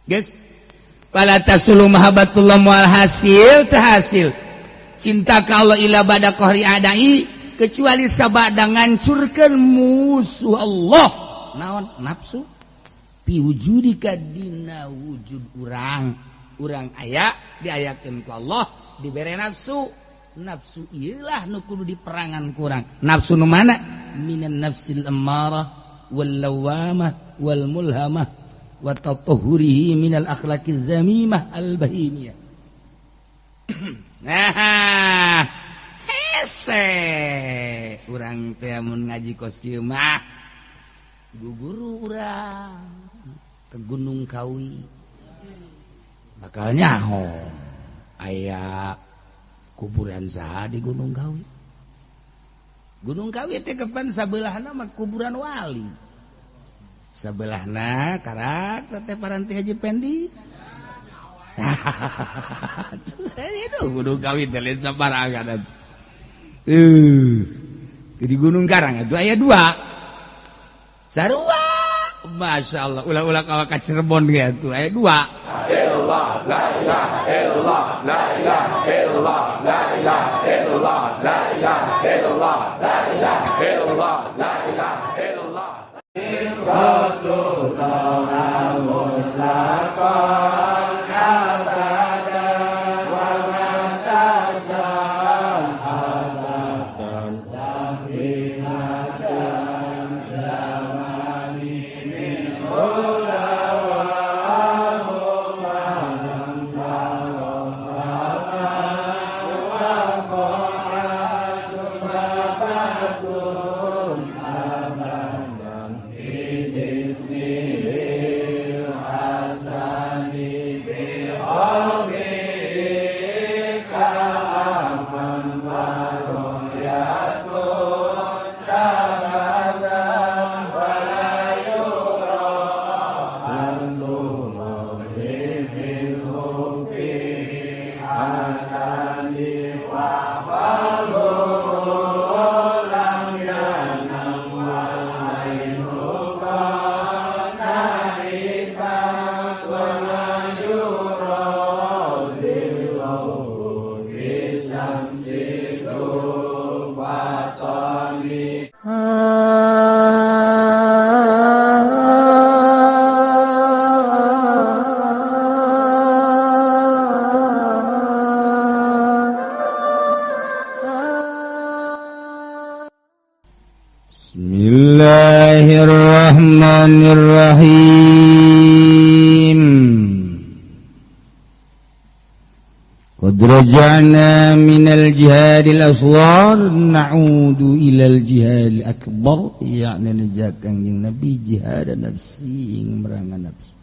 Geus fala tasulu mahabbatullah mual hasil tahasil cinta ka Allah ila bada qahri adai kecuali sabada ngancurkeun musuh Allah naon nafsu pi wujudika dina wujud urang urang aya diayakeun ku Allah dibere nafsu nafsu ieulah nu kudu diperangan kurang nafsu nu mana minan nafsil ammarah wal lawamah wal mulhamah wa tatahhurihi minal akhlaqiz zamimah al bahimiyah. Nah hese urang teh mun ngaji kos kieu mah guguru urang ke Gunung Kawi bakal nyaho aya kuburan saha di Gunung Kawi. Gunung Kawi teh kapan sabelahna mah kuburan wali, sebelahna karak teh paranti Haji Pendi. Itu Gunung Kawi teh lain sabarangan. Di Gunung Karang itu aya dua sarua. Masya Allah, ulah-ulah kawa ka Cirebon gitu aya dua. Illallah, la ilaha illallah, la ilaha illallah, la ilaha illallah, la ilaha illallah, la ilaha illallah, la ilaha illallah. Bismillahirrahmanirrahim. Qad raja'na minal jihadil asghar na'udu ilal jihadil akbar, yakni nejak Kangjeng Nabi jihad nafsi ing merangan nafsu.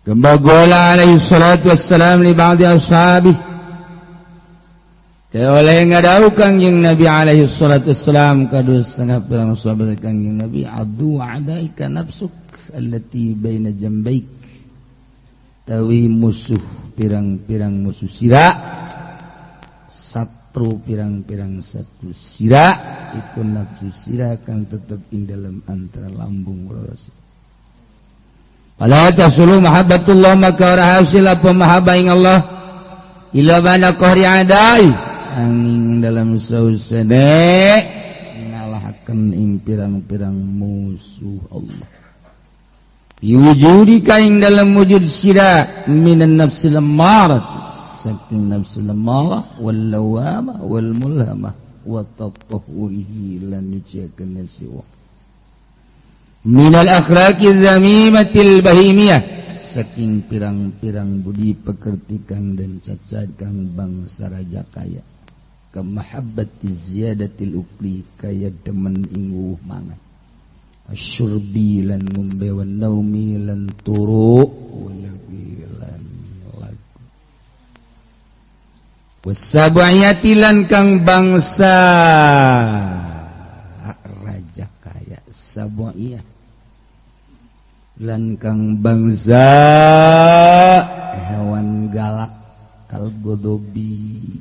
Kama qala alaihi salatu wassalam li ba'di ashabihi, oleh ngadau Kangjeng Nabi alaihi salatu wassalam kadua setengah pirang sahabat Kangjeng Nabi, adu adaika nafsuk allati baina jambaik, tawi musuh pirang-pirang musuh sira, satru pirang-pirang satu sira, iku nafsu sira kang tetep ing dalam antara lambung loro. Fala tasulu mahabbatullah, maka ora hasil apa mahabbah ing Allah ila bana qahri adai angin dalam sausade ngalahaken ing pirang-pirang musuh Allah. Biwujudika ing dalam wujud sira minan nafsil ammarah, saking nafsil ammarah wal lawamah wal mulhamah wa tatahhurihi lan nyuciakeun siwa minal akhlaqi dzamimatil bahimiyah, saking pirang-pirang budi pekerti kang dan cacat kang bangsa raja kaya kemahabbati ziyadatil ukli kaya demen inguh mangan asyurbi lan ngombe wan naumi lan turu lan lagu wasabu'iyati lan kang bangsa raja kaya sabu'iyah lan kang bangsa hewan galak kal godobi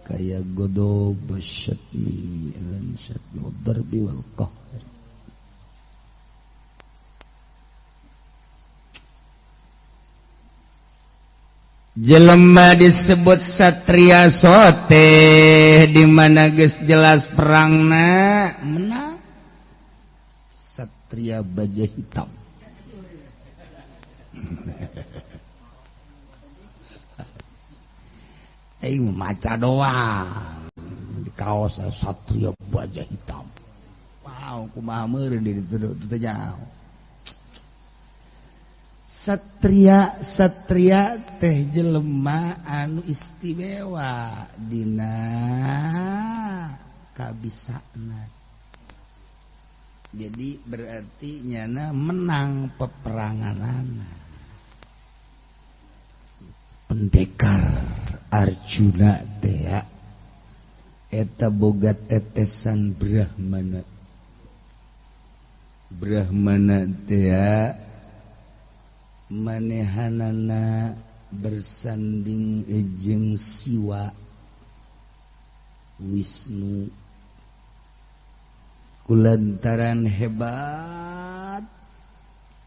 kaya godob syatmi lan syatmi darbi wal qahr. Jelema disebut satria sote di mana geus jelas perangna menang. Satria baja hitam. Saya maca doang di kaos satria baja hitam. Wow, kumaha meureun di ditu teu jauh. Satria satria teh jelema anu istimewa dina kabisana. Jadi berarti nyana menang peperanganana. Pendekar Arjuna teh eta boga tetesan Brahmana. Brahmana teh manehanana bersanding jeung Siwa Wisnu kulantaran hebat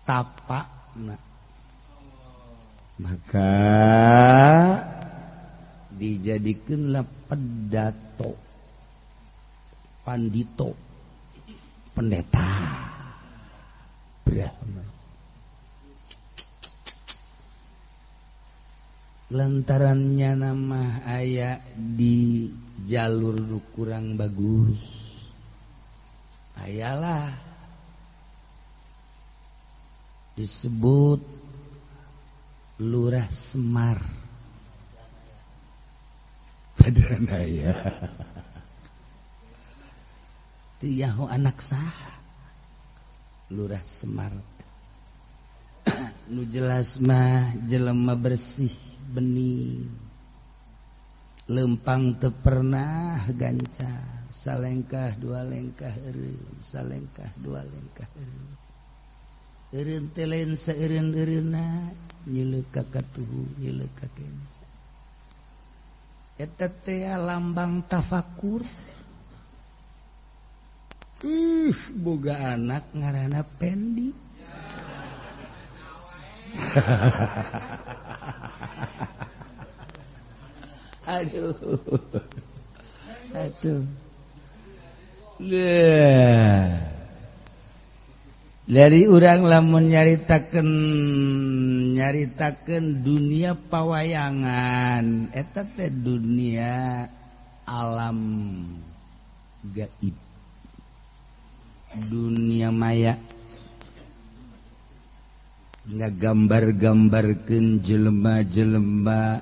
tapakna maka dijadikeunlah pedato pandito pendeta Brahma. Lantarannya nama aya di jalur kurang bagus, ayalah disebut Lurah Semar. Padahal teu yaho anak saha Lurah Semar. Nu jelas mah jelema bersih bening, lempang teu pernah ganca, salengkah dua lengkah eureun, salengkah dua lengkah eureun. Eureun teh lain saeureun-eureunna, nyeuleuh ka katuhu, nyeuleuh ka kenca. Eta teh lambang tafakur. Boga anak ngaranna Pendi. Aduh. Aduh. Dari urang lamun nyaritakeun dunia pawayangan eta teh dunia alam gaib, dunia maya, ngagambar-gambarkeun jelema-jelema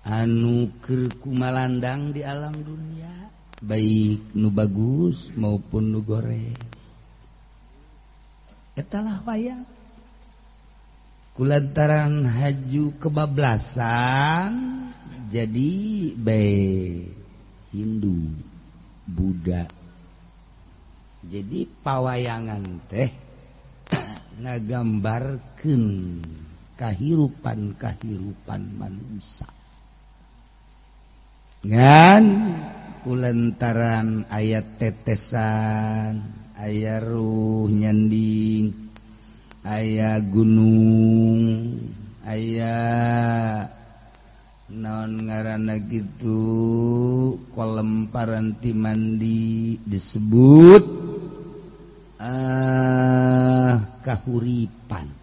anu keur kumalandang di alam dunia, baik nu bagus maupun nu goreng. Etalah wayang. Kulantaran haju kebablasan jadi bae Hindu, Buddha. Jadi pawayangan teh ngagambarkeun kahirupan-kahirupan manusia. Ngan kulantaran ayat tetesan, aya ruh nyanding, aya gunung, aya naon ngaranna kitu kolam paranti mandi disebut kahuripan.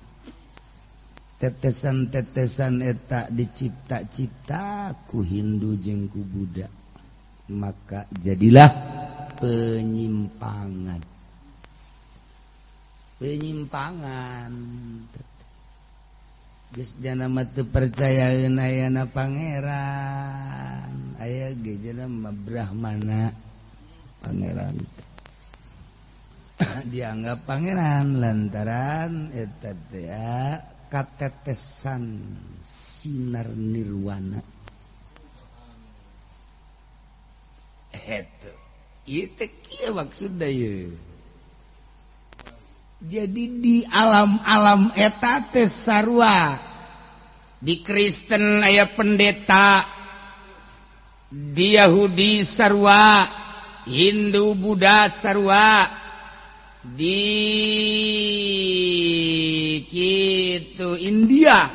Tetesan-tetesan eta dicipta-cipta ku Hindu jeung ku Buddha, maka jadilah penyimpangan. Penyimpangan. Geus jana mah teu percayaeun ayana pangeran, aya ge jana mah Brahmana pangeran. Dianggap pangeran lantaran eta teh katetesan sinar nirwana. Eta ieu teh kieu maksudna ieu. Jadi di alam-alam eta teh sarua. Di Kristen aya pendeta, di Yahudi sarua, Hindu Buddha sarua, di kitu India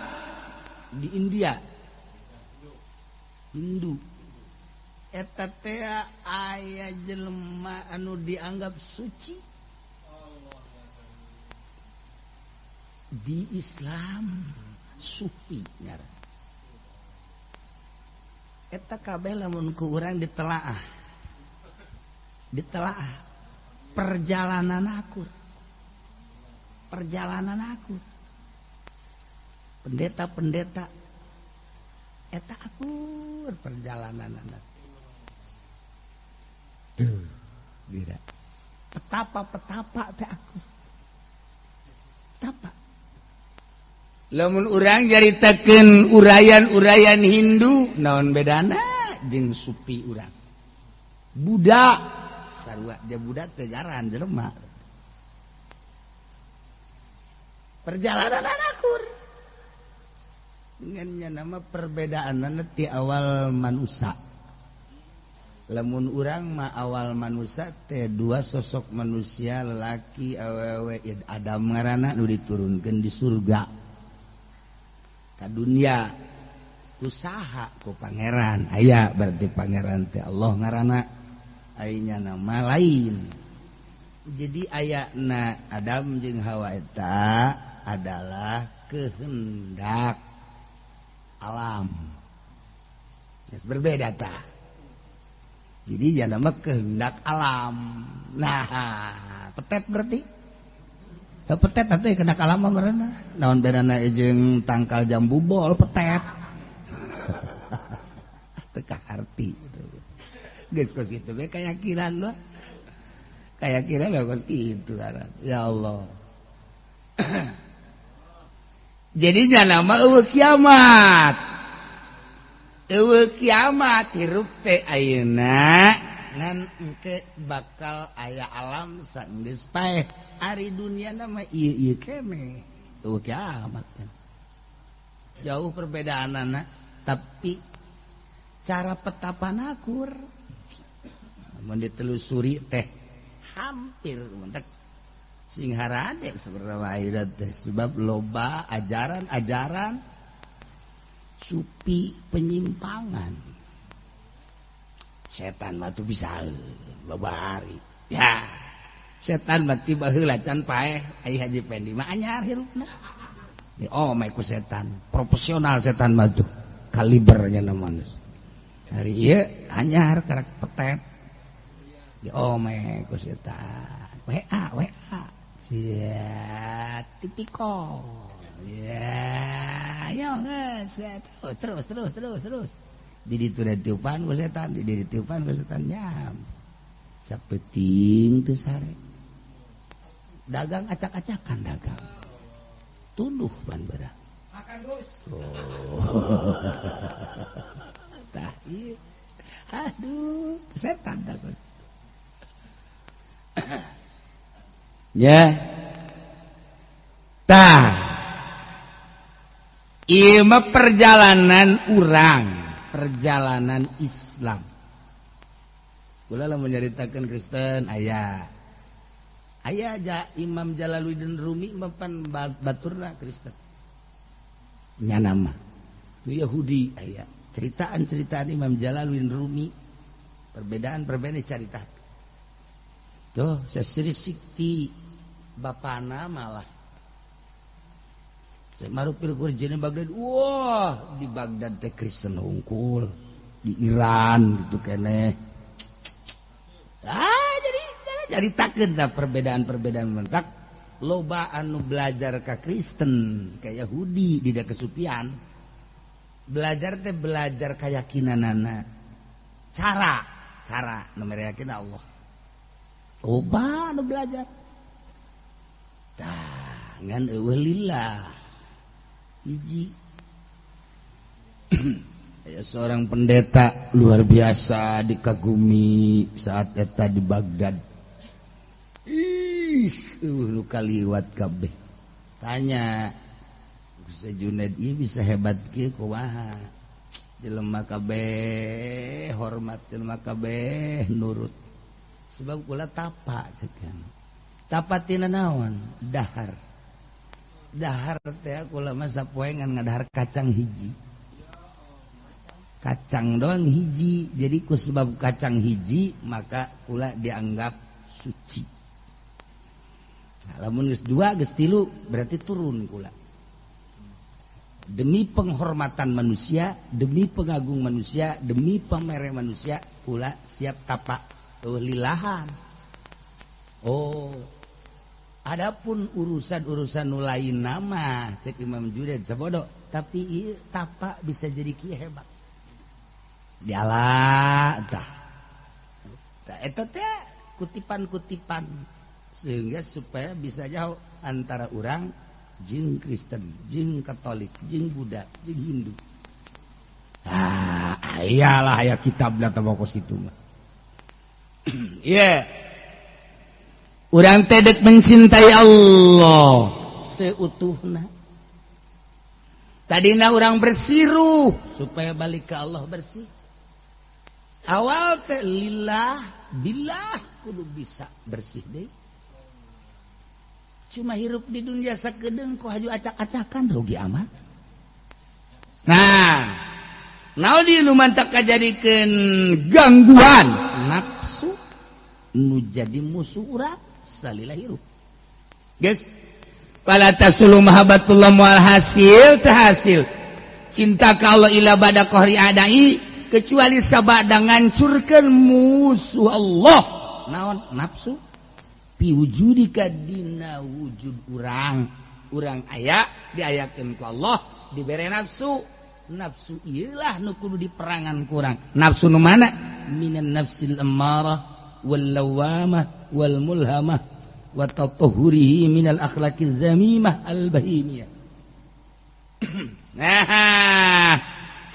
di India. Hindu. Eta teh aya jelema anu dianggap suci. Di Islam sufi ngaran. Eta kabeh lamun ku urang ditelaah. Ditelaah perjalanan akur. Perjalanan akur. Pendeta-pendeta eta akur perjalanan anak. Tuh, gila. Petapa-petapa teh akur. Petapa. Lamun urang nyaritakeun urayan-urayan Hindu, naon bedana jeung sufi urang? Buddha sarua, dia Buddha teh jaran jelema. Perjalanan akur. Ngan nama perbedaanna ti awal manusia. Lamun urang mah awal manusia teh dua sosok manusia lelaki awewe Adam ngaranna nu diturunkeun di surga. Ka dunia usaha ku pangeran aya berarti pangeran teh Allah ngaranna aya nama lain. Jadi ayana Adam jeung Hawa eta adalah kehendak alam. Yes, berbeda tah. Jadi ya nama kehendak alam. Nah, petet berarti. Petet atuh kehendak alam mah meureunna. Naon bedana jeung tangkal jambu bol petet. Teu kaharti. Geus kos kitu we kayakinan mah. Kayakinan mah kos kitu ngaran. Ya Allah. Jadi nama eueuh kiamat. Eueuh kiamat hirup teh ayeuna ngan engke bakal aya alam saenggeus paeh. Ari dunia nama ieu-ieu keneh. Eueuh kiamat kan. Jauh perbedaanana tapi cara petapan akur. Mun ditelusuri teh hampir mentek sing harade sebenarnya teh sebab loba ajaran-ajaran supi penyimpangan. Setan mah tuh bisa loba hari. Ya, setan mah tiba heula can paeh ai Haji Pendi mah anyar hirupna. Oh, mah ku setan, profesional setan mah tuh kalibernya namanya. Hari ieu anyar karek petet. Oh, mah ku setan. WA WA. Ya, tipikal. Ya, yo geus terus terus terus terus. Di ditu ditiupan ku setan, di ditiupan ku setan nyam. Sapeting teu sare. Dagang acak-acakan dagang. Tunduh ban berang. Makan terus. Oh. Tah ieu. Aduh, setan dah geus. Ya. Tah. Ieu mah perjalanan urang, perjalanan Islam. Kula lamun nyaritakeun Kristen aya. Aya aja Imam Jalaluddin Rumi mapan baturna Kristen. Nya nama. Yahudi aya. Ceritaan-ceritaan Imam Jalaluddin Rumi, perbedaan-perbedaan dicaritakeun. Tuh, Sri Sikti bapana malah Marupil kurjene Baghdad. Wah, di Baghdad teh Kristen hungkul, di Iran gitu keneh. Ah, jadi takeun tah perbedaan-perbedaan mentak loba anu belajar ka Kristen, ka Yahudi di da kesupian. Belajar teh belajar keyakinanana. Cara, cara nu mere yakin Allah. Loba anu belajar. Tah, ngan eueuh lillah. Hiji ya, seorang pendeta luar biasa dikagumi saat eta di Baghdad. Ih, nu kaliwat kabeh. Tanya, Gusti Junaid ieu bisa hebat kieu kumaha? Jelema kabeh hormat, jelema kabeh nurut. Sebab kula tapa ceuk. Tapa tina naon? Dahar. Dahar teh kula mah sapoe ngan ngadahar kacang hiji. Kacang doang hiji. Jadi ku sebab kacang hiji maka kula dianggap suci. Nah, lamun geus dua geus tilu berarti turun kula. Demi penghormatan manusia, demi pengagung manusia, demi pemere manusia, kula siap tapak lilahan. Oh, adapun urusan-urusan nu lain nama cek Imam Junaid sabodo, tapi ieu tapak bisa jadi kieu hebat. Diala tah. Tah eta teh kutipan-kutipan sehingga supaya bisa jauh antara orang jeung Kristen, jeung Katolik, jeung Buddha, jeung Hindu. Ah, ayalah aya kitabna teh kos kitu mah. Iya. Urang teh dek mencintai Allah seutuhna. Tadina urang bersiruh supaya balik ke Allah bersih. Awal teh lillah billah kudu bisa bersih deh. Cuma hirup di dunia sakedeung ku haju acak-acakan rugi amat. Nah, naon di nu mantak kajadikeun gangguan nafsu nu jadi musuh urang salila hirup. Geus, fala tasulu mahabbatullah mual hasil tahasil. Cinta ka Allah ila bada qahri adai kecuali sabada ngancurkeun musuh Allah. Naon nafsu? Piwujudika dina wujud urang. Urang aya diayakeun ku Allah dibere nafsu. Nafsu ieulah nu kudu diperangan ku urang. Nafsu nu mana? Minan nafsil ammarah wal lawamah wal mulhamah wa tatahhurihi minal akhlaqiz zamimah al bahimiyah. Nah,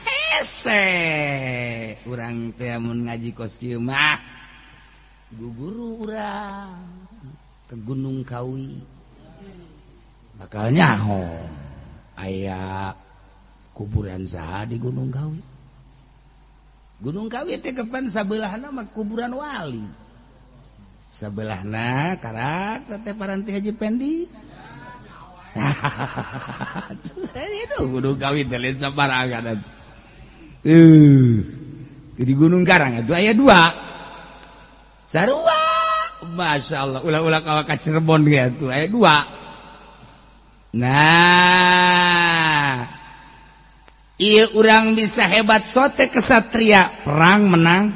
hese urang teh mun ngaji kos kieu mah guguru urang ke Gunung Kawi bakal nyaho aya kuburan saha di Gunung Kawi. Gunung Kawi teh kapan sabelahna mah kuburan wali, sebelahna karak teh paranti Haji Pendi. Itu Gunung Kawi teh lain sabarangan. Di Gunung Karang itu aya dua sarua. Masya Allah, ulah-ulah kawa ka Cirebon gitu, aya dua. Nah, iya urang bisa hebat sote kesatria perang menang.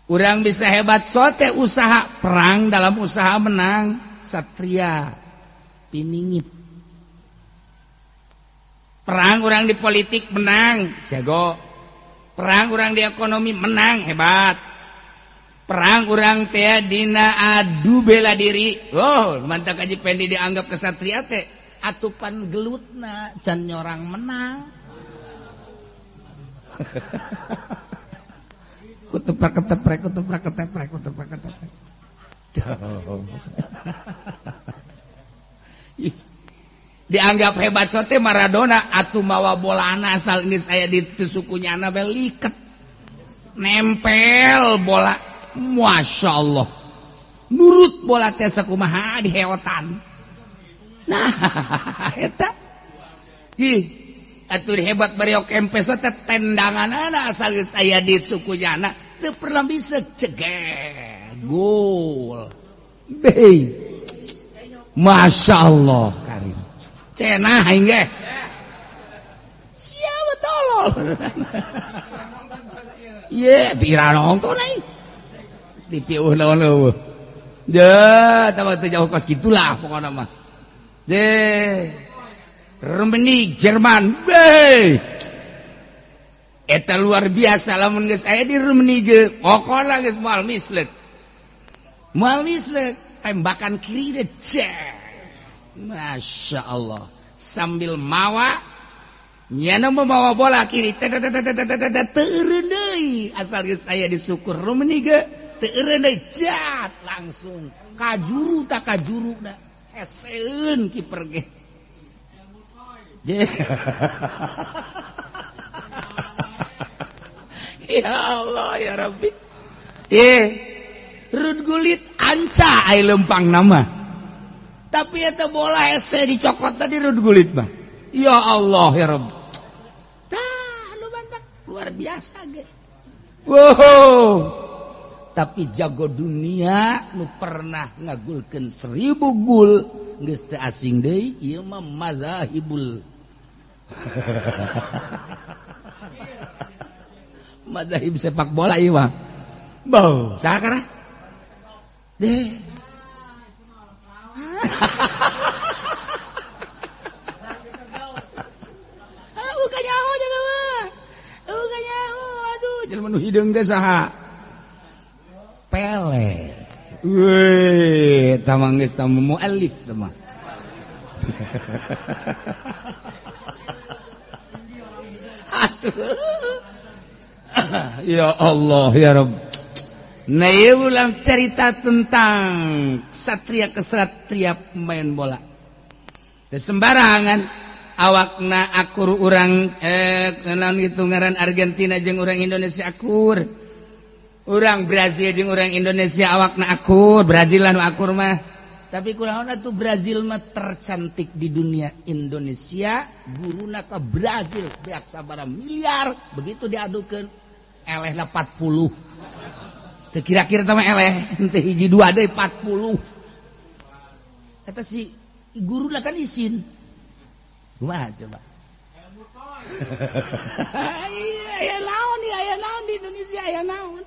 Urang bisa hebat sote usaha perang dalam usaha menang. Satria piningit. Perang urang di politik menang, jago. Perang urang di ekonomi menang, hebat. Perang urang teh dina adu bela diri. Oh, mantap Haji Pendi dianggap kesatria teh atupan gelutna can nyorang menang. Kutuprak keteprek, kutuprak keteprek, kutuprak keteprek. Dianggap hebat sote Maradona atuh mawa bolana asal ini saya di sukunya ana beliket. Nempel bola. Masya Allah, nurut bola teh sakumaha diheotan. Nah, eta. Ih, atuh hebat Mario Kempes teh tendanganana asal geus aya di sukunyana teu pernah bisa ceger gol. Bei. Masya Allah karim. Cenah aing ge. Siapa tolol. Ye, pira nonton aing. TV naon eueuh. Deuh, tah teu jauh kos kitulah pokona mah. Deh. Rumeni Jerman. Beuh. Eta luar biasa lamun geus aya di Rumeni ge, pokona geus moal misleuk. Moal misleuk, tembakan kiri deh. Masya Allah. Sambil mawa nyana membawa bola kiri teu eureun deui asal geus aya di sukur Rumeni ge. Jat langsung kajuru tak kajuru dah heseun kiper ge. Ya Allah ya Rabbi. Rud gulit anca ai lempang nama. Tapi eta bola hese dicokot tadi Ruud Gullit mah. Ya Allah ya Rabb. Tah nu bantak luar biasa ge. Wow. Tapi jago dunia nu pernah ngagulkeun 1000 gol geus teu asing deui ieu mah mazahibul. Mazahib sepak bola ieu mah. Bau, saha karah? Deh. Bukan nyaho jaga mah. Bukan nyaho, aduh, jelema nu hideung teh saha? Pele. Weh, tamang geus tamu muallif teh mah. Aduh. Ya Allah ya Rabb. Nah, ieu ulang cerita tentang satria kesatria pemain bola. Teu sembarangan awakna akur urang naon kitu ngaran Argentina jeung urang Indonesia akur. Urang Brazil jeung urang Indonesia awakna akur, Brazil anu akur mah. Tapi kunaon atuh Brazil mah tercantik di dunia, Indonesia guruna ka Brazil beak sabaraha miliar, begitu diadukeun elehna 40. Teu kira-kira teh mah eleh, henteu hiji dua deui 40. Eta si guruna kan isin. Kumaha coba? Iya, aya naon ieu, aya naon di Indonesia, aya naon?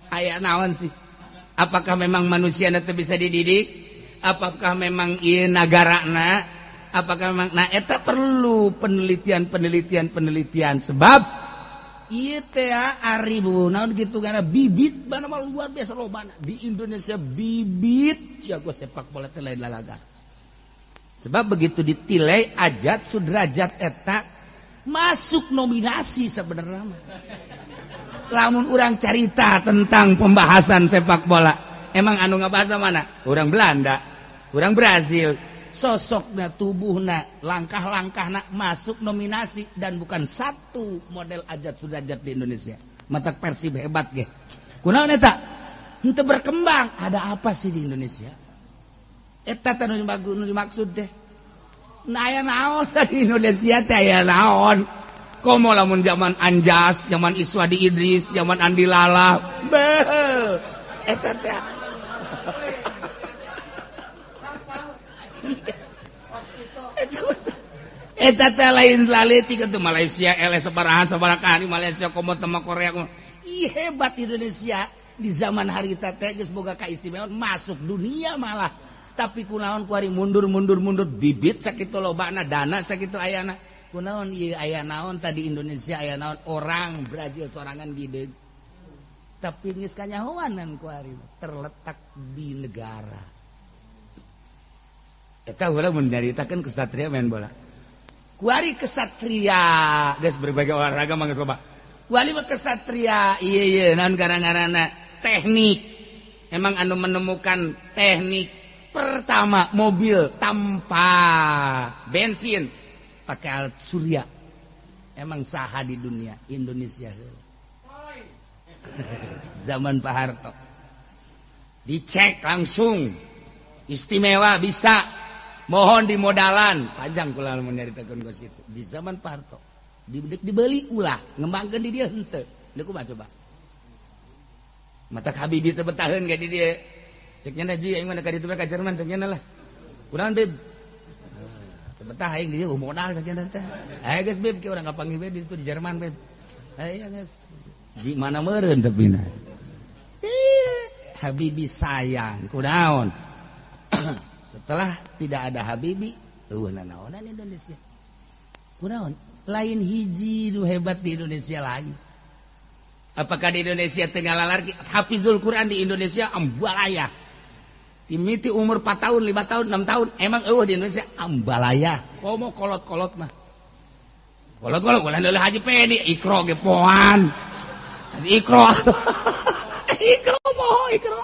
Aya naon sih? Apakah memang manusia teu bisa dididik? Apakah memang ieu nagarana? Apakah memang nah eta perlu penelitian sebab ieu teh ari bu naon kitu kana bibit bana mah luar biasa lobana di Indonesia bibit jago sepak bola teh lain lalaga. Sebab begitu ditilai Ajat Sudrajat eta masuk nominasi sebenarnya mah. Lamun urang carita tentang pembahasan sepak bola, emang anu ngabahas mana? Urang Belanda, urang Brazil, sosokna, tubuhna, langkah-langkahna masuk nominasi dan bukan satu model Ajat Sudrajat di Indonesia. Matak Persib hebat ge. Kunaon eta? Henteu berkembang. Ada apa sih di Indonesia? Eta teh nu dimaksud teh. Nah aya naon di Indonesia teh aya naon? Komo lamun zaman Anjas, zaman Iswadi Idris, zaman Andi Lala. Beuh. Eta teh. Eta teh lain laletik atuh Malaysia eleh sabaraha sabaraha di Malaysia komo teh Korea komo. Ih hebat Indonesia di zaman harita teh geus boga kaistimewaan masuk dunia malah. Tapi kunaon kuari mundur bibit sakitu lobana dana sakitu ayana. Kunaon ieu aya naon tadi Indonesia aya naon orang Brazil sorangan gede. Tapi geus kanyahoanan kuari terletak di negara. Eta heula mun nyaritakeun kesatria main bola. Kuari kesatria geus berbagai olahraga mah geus loba. Kuari mah kesatria ieu ieu naon gara-garana teknik. Emang anu menemukan teknik pertama mobil tanpa bensin pakai alat surya. Emang saha di dunia Indonesia. Zaman Pak Harto. Dicek langsung istimewa bisa. Mohon dimodalan panjang kula mun nyaritakeun geus kitu. Di zaman Pak Harto dibeli ulah ngembangkeun di dieu henteu. Deuk kumaha coba? Matak Habibie teu betaheun ka di dieu. Cek nya ji aing mah ka ditu ka Jerman cek nya lah. Kunaon Bib? Teu betah aing di dieu modal cek nya teh. Aya geus Bib ke urang kapanggih Bib itu di Jerman Bib. Aya geus. Di mana meureun tepina. Habibie sayang kunaon? Setelah tidak ada Habibie, eueuh nanaonan Indonesia. Kunaon? Lain hiji nu hebat di Indonesia lain. Apakah di Indonesia teu ngalalarki hafizul Quran di Indonesia ambalaya. Timiti umur 4 tahun, 5 tahun, 6 tahun emang eueuh di Indonesia ambalaya. Komo kolot-kolot mah. Kolot-kolot ulah leulah Haji Pedi ikro ge poan. Ikro. Ikro moho ikro.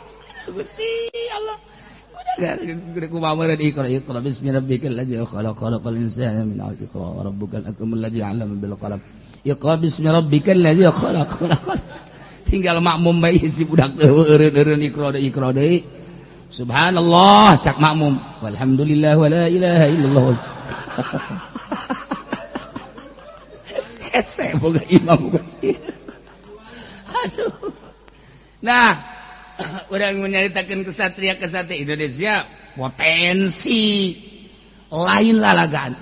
Gusti Allah. Iqra bismi rabbikal ladzi khalaq khalaqal insana min 'alaq iqra rabbukal akramul ladzi 'allama bil qalam. Iqra bismi rabbikal ladzi khalaq. Tinggal makmum bae si budak teh eureun-eureun ikra deui ikra deui. Subhanallah cak makmum. Walhamdulillah wala ilaha illallah. Hese boga imam geus. Aduh. Nah, urang menyaritakeun kesatria-kesatria Indonesia potensi lain lalagaan,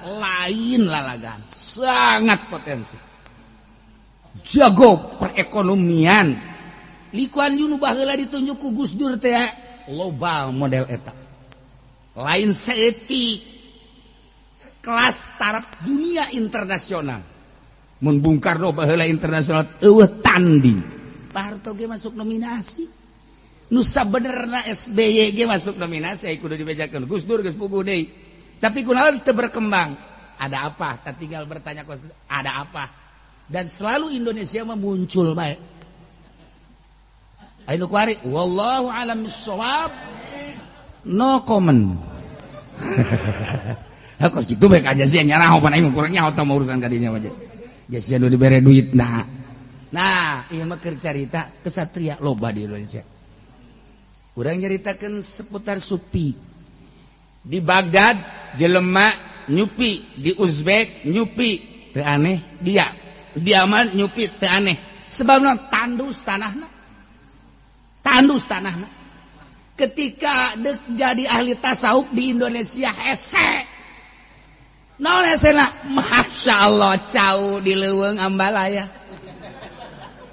sangat potensi. Jago perekonomian. Lee Kuan Yew nu baheula ditunjuk ku Gus Dur teh loba model eta. Lain saeutik kelas taraf dunia internasional. Mun Bung Karno baheula internasional eueuh tanding. Pak Harto ge masuk nominasi. Nu sabenerna SBY ge masuk nominasi kudu dibejakeun. Gus Dur geus puguh deui. Tapi kunaon teu berkembang? Ada apa? Tak tinggal bertanya ada apa? Dan selalu Indonesia mah muncul bae. Ayo kuari wallahu alam bissawab. No comment. Kos kitu bae ka sia nyarah pan aing kurang nyaho tah urusan ka dinya mah. Sia nu dibere duit nah. Nah, ieu mah keur carita kesatria loba di Indonesia. Urang nyaritakeun seputar supi. Di Baghdad jelema nyupi, di Uzbek nyupi, teu aneh dia. Di Yaman nyupi teu aneh. Sebabna tandus tanahna. Tandus tanahna. Ketika dek jadi ahli tasawuf di Indonesia hese. Naon hesena? Masya Allah cau di leuweung Ambalaya.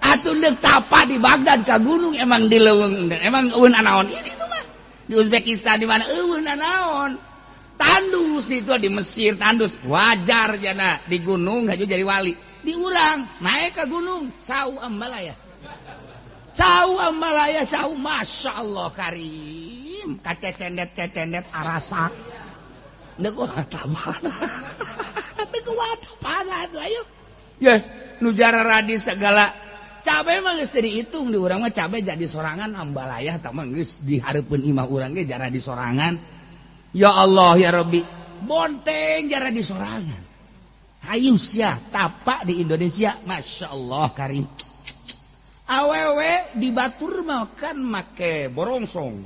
Atuh dek tapa di Baghdad ka gunung emang di leuweung emang eueun anaon ini tuh mah. Di Uzbekistan di mana eueun anaon. Tandus itu di Mesir tandus wajar jana di gunung haju jadi wali. Di urang naik ke gunung cau Ambalaya. Cau Ambalaya cau Masya Allah karim kacecendet-cecendet arasak. Deuk watapana. Deuk watapana atuh ayo. Ye, nu jara radis segala cabe mah geus teu dihitung di urang mah cabe jadi sorangan Ambalaya tah mah geus di hareupeun imah urang ge jara di sorangan. Ya Allah ya Rabbi, bonteng jara di sorangan. Hayu sia tapak di Indonesia Masya Allah karim. Awewe di batur makan make borongsong.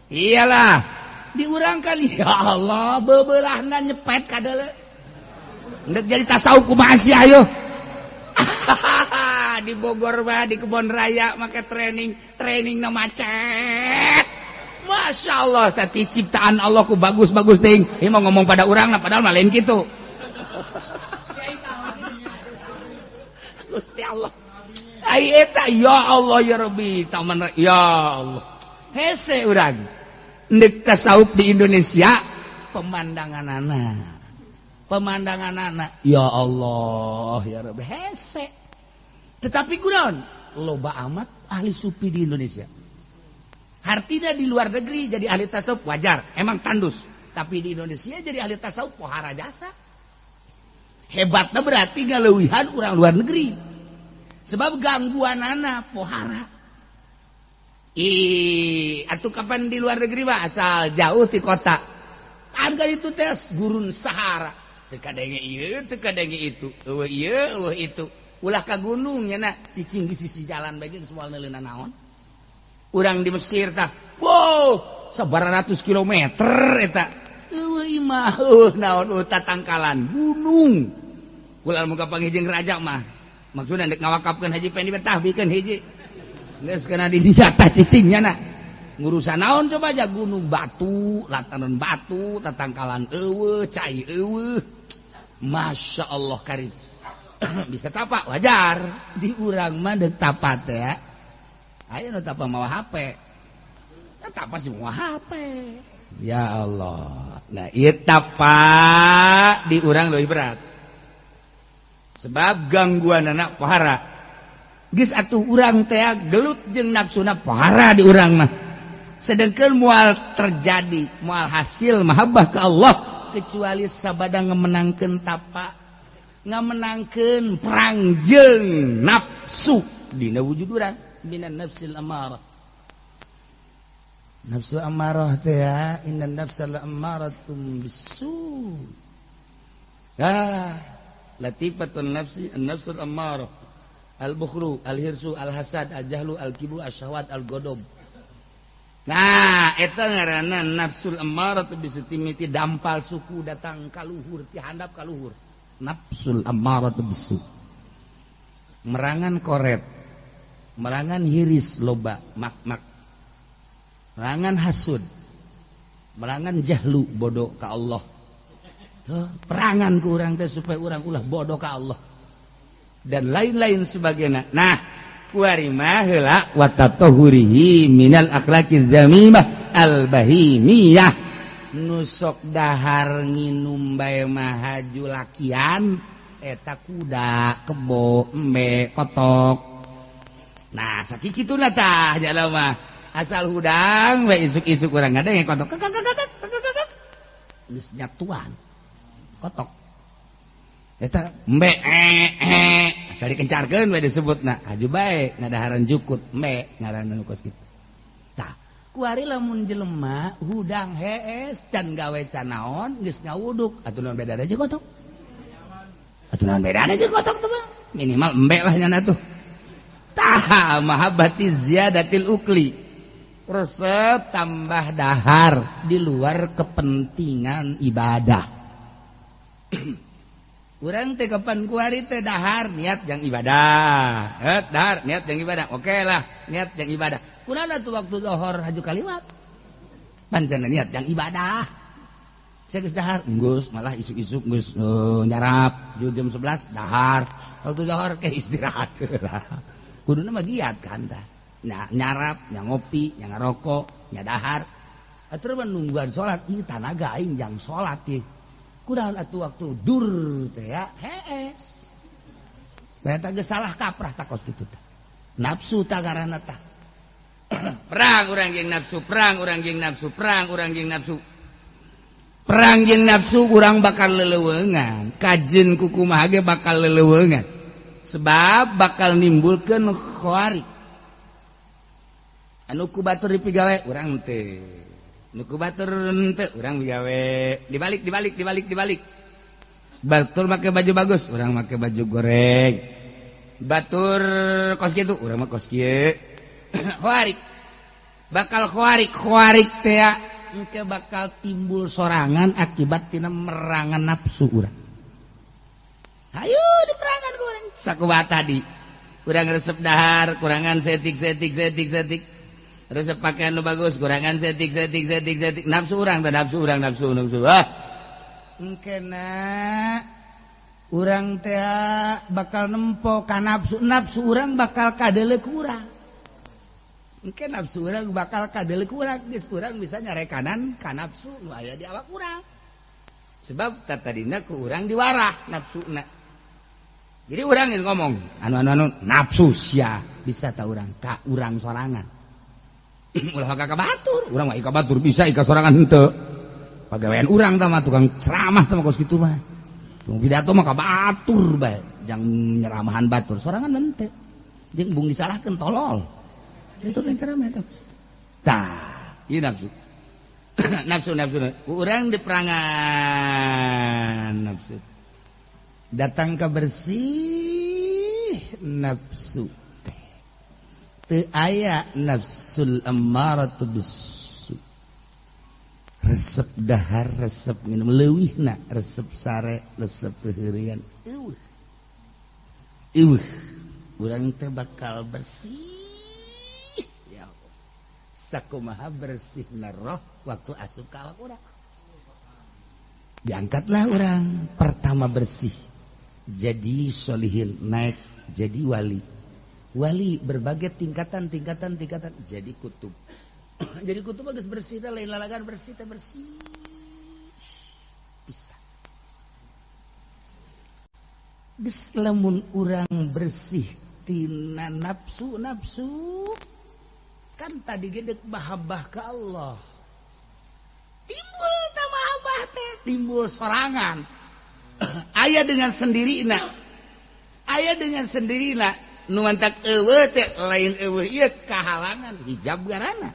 Iyalah diurangkan ya Allah bebelahna nyepet kadele. Ndek jadi tasawuf kumaha sih ayo. Di Bogor mah di kebon raya make training, training na macet. Masya Allah sati ciptaan Allah ku bagus-bagus ting. Ini mau ngomong pada urang lah padahal mah lain kitu. Gusti Allah. Ai eta ya Allah ya Rabbi taman ya Allah. Hese urang. Ndek tasawuf di Indonesia pemandangan anak. Pemandangan anak ya Allah ya Rabbi hese. Tetapi kunaon? Loba amat ahli sufi di Indonesia. Artinya di luar negeri jadi ahli tasawuf wajar, emang tandus. Tapi di Indonesia jadi ahli tasawuf pohara jasa. Hebatnya berarti ngaleuwihan urang luar negeri. Sebab gangguan anak pohara. Ih, atuh kapan di luar negeri mah asal jauh ti kota. Anggar itu tes gurun Sahara. Teu kadenge ieu, teu kadenge itu. Eueuh ieu, eueuh itu. Ulah ka gunung nya na cicing di sisi jalan bae geus moal neuleuna naon. Urang di Mesir tah, wow, sabaraha ratus kilometer eta. Eueuh imah, eueuh naon eueuh tatangkalan gunung. Kula muka panggih raja mah. Maksudna dek ngawakapkeun Haji Pendi betah bikeun hiji. Geus kana di dinya cicingnya na. Ngurusan naon coba aja gunung batu, lataran batu, tatangkalan eueuh, cai eueuh. Masya Allah karim. Bisa tapak wajar. Di urang mah deuk tapa teh ya. Ayo nu tapa mawa HP. Tapa sih mawa HP. Ya Allah. Nah, ieu tapa di urang leuwih berat. Sebab gangguan anak pohara. Geus atuh urang teh gelut jeung nafsuna pohara di urang mah. Sedangkan moal terjadi, moal hasil mahabbah ke Allah kecuali sabada ngemenangkeun tapa, ngamenangkeun perang jeung nafsu dina wujud urang minan nafsil amarah. Nafsu amarah teh ya, innan nafsal amaratum bisu. Ah, latifatun nafsi an-nafsul amarah. Al-bukhlu, al-hirsu, al-hasad, al-jahlu, al-kibru, asy-syahwat, al-ghadab. Nah eta ngaranna nafsul ammarah bisu timiti dampal suku datang ka luhur ti handap ka luhur. Nafsul ammarah bisu. Merangan koret, merangan hiris loba mak-mak, merangan hasud, merangan jahlu bodoh ka Allah. Perangan ku urang teh supaya urang ulah bodoh ka Allah dan lain-lain sebagainya. Nah, kuari mah heula wa tatahhurihi minal akhlaqiz zamimah al bahimiyah. Nu sok dahar nginum bae mah haju lakian eta kuda, kebo, embe, kotok. Nah, sakikituna tah jalma mah. Asal hudang we isuk-isuk urang ngadenge kotok. Geus nyatuan. Kotok. Eta embe asal dikencarkeun we disebutna haju bae ngadaharan jukut embe ngaranna nu kos kitu. Tah, kuari lamun jelema hudang hees can gawe can naon geus ngawuduk atuh naon bedana jeung kotok. Atuh naon bedana jeung kotok teh mah minimal embe lah nyana tuh. Tah mahabbati ziyadatil ukli. Resep tambah dahar di luar kepentingan ibadah. Urang teh kapan kuari teh dahar niat jang ibadah. Dahar niat jang ibadah. Oke lah, niat jang ibadah. Kunaon atuh waktu zuhur haju kaliwat. Pancen niat jang ibadah. Saya geus dahar, geus malah isuk-isuk geus nyarap jam 11 dahar. Waktu zuhur ke istirahat. Kuduna mah giat kan tah. Nah, nyarap, nya ngopi, nya ngarokok, nya dahar. Atuh mah nungguan salat, ieu tanaga aing jang salat ieu. Kudahan atuh waktu dur teh ya hees. Eta geus salah kaprah takos kitu tah. Nafsu tah ngaranna tah. Perang urang jeung nafsu, perang urang jeung nafsu, perang urang jeung nafsu. Perang jeung nafsu urang bakal leleuweungan, kajeun kukumaha ge bakal leleuweungan. Sebab bakal nimbulkeun khawarij. Anu ku batur dipigawe urang teh. Nu ku batur teu urang gawe dibalik dibalik dibalik dibalik. Batur make baju bagus, urang make baju goreng. Batur kos kitu, urang mah kos kieu. Khawarij. Bakal khawarij, khawarij teh engke bakal timbul sorangan akibat tina merangan nafsu urang. Hayu diperangan ku urang. Sakumaha tadi. Urang resep dahar, kurangan setik setik setik setik. Resep pakaian nu bagus, kurangan setik setik setik setik. Nafsu urang teh nafsu urang nafsu nafsu. Ah. Engkena urang teh bakal nempo ka nafsu, nafsu urang bakal kadeuleu ku urang. Engke nafsu urang bakal kadeuleu ku urang, geus urang bisa nyarekanan ka nafsu nu aya di awak urang. Sebab tatadina ku urang diwarah nafsuna. Jadi urang geus ngomong, anu nafsu sia bisa ta urang ka urang sorangan. Ulah ka batur, urang mah ika batur bisa ika sorangan henteu. Pagawean urang tah mah tukang ceramah tah mah kos kitu mah. Tukang pidato mah ka batur bae, jang nyeramahan batur sorangan henteu. Jeung bung disalahkeun tolol. Itu kan ceramah eta. Tah, ieu nafsu. Nafsu nafsu. Urang diperangan nafsu. Datang ke bersih nafsu. Teu aya nafsul ammaratu bisu. Resep dahar, resep nginum leuwihna, resep sare, resep keheurian. Eueuh. Eueuh. Urang teh bakal bersih. Ya Allah. Sakumaha bersihna roh waktu asup ka awak urang. Diangkatlah urang pertama bersih. Jadi solihin, naik jadi wali. Wali berbagai tingkatan tingkatan tingkatan jadi kutub. Jadi kutub bagus bersih teh lain lalagan bersih teh bersih. Bisa. Geus lamun urang bersih tina nafsu nafsu kan tadi gedek mahabbah ka Allah. Timbul tah mahabbah teh, timbul sorangan. Aya dengan sendirina. Aya dengan sendirina. Nu mantak eueuh teh lain eueuh ieu kahalangan hijab garana.